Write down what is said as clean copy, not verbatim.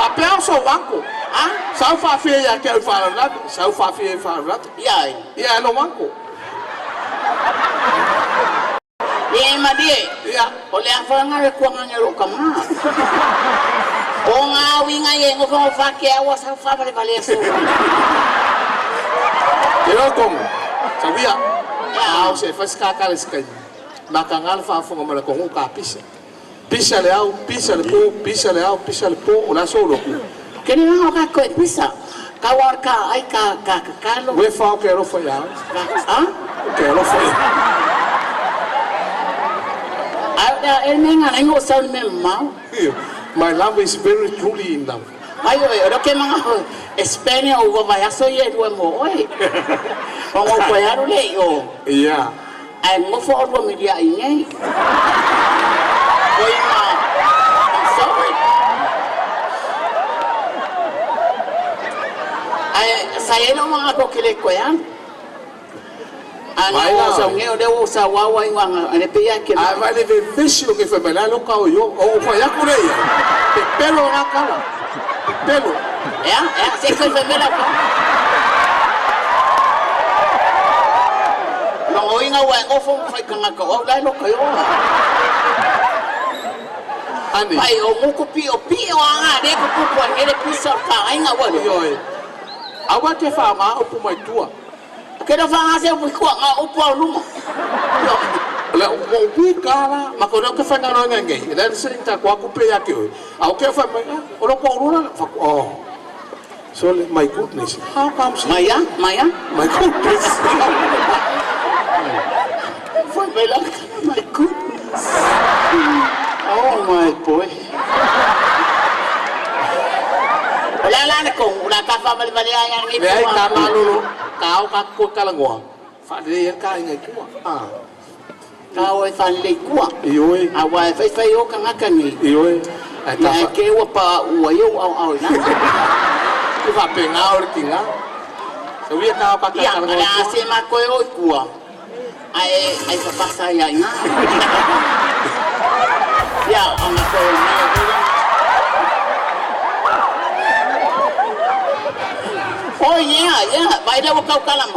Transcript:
Faapea o sou uncle. A? Sau faafia ia te au i faalavelave, sau faafia i faalavelave. Ia ai. Ia e lou uncle. Ia e malie. Ia. O le afa lena o le tuagaga o lou tama. O ngā uiga ia e nofonofo ake au a sau faavalevalea sou. Te o Kongo, sauia, a o se fai se kakale se taimi, mataga le faafofoga mai le atunuu ka pisa. Pisa le ao, pisa le po, pisa le ao, pisa le po, o le a sou lotu? Ke le ao ka koe pisa, ka wa ka ai ka ka kakalo. Ue fa o ke alofa ia oe. Ka a? O ke alofa ia. Ai o lea e me ngā nei ngo sau ni me mamao. My love is very truly in love. Ai oe, o lea ke manga hoi, e spend o ua vai aso ia e lua mo oe. O ngou koe alu le i o. Yeah. Ae nofo olua me liaʻi nei. Oi ma, I'm sorry. Ae sa iai lou manatu ou te le toe alu. A na Vai ua la sau oe. nei o lea ua ou sauau ai ua le pei a ke Ae vai le vevesi o ke fai mai la lo ka o yo. O ou fai atu lea i ai. Pepelo na tala. Pepelo. Ea, ea, se i toe fai mai lau tala. Logoina ua e nofo ma fai tagata o au la e loto i oa. Ani. Pai o muku pio pio a ngā le kupu ai hele pisa o ka ainga ua le. Ioe. Aua te whaonga upu mai tua. Ke no whaonga se upu i kua ngā upu au luma. Le o ui ka la, ma ko ke whai ngā ngai ngai. Le se ta ko aku pe ya ke oi. A o ke whai mai, o lo ko rula, oh. So, my goodness, how comes Maia, maia. My goodness. Fai mai la, my goodness. Oh my boy. O le ala le kongu, o le a ka faavalevale ai a lenei Leai po ka malolo, ka ao ka koe kalagoa, faalelei ai ka aiga i tua. Ah. Ka o e faalelei i tua. Ioe. Aua e faifai o tagata nei. Ioe. Ai ta Ia e ke ua pa ua i ou aoao i lalo. Te faapena o le tiga. Sauia ka ao ka Ia, o kalagoa le i a tua. se ma koe o i tua. Ae ai papasa ia i ngā. Ia, o ngā koe o mai o hula. Oh yeah, yeah, vai lea ua kaukala mai.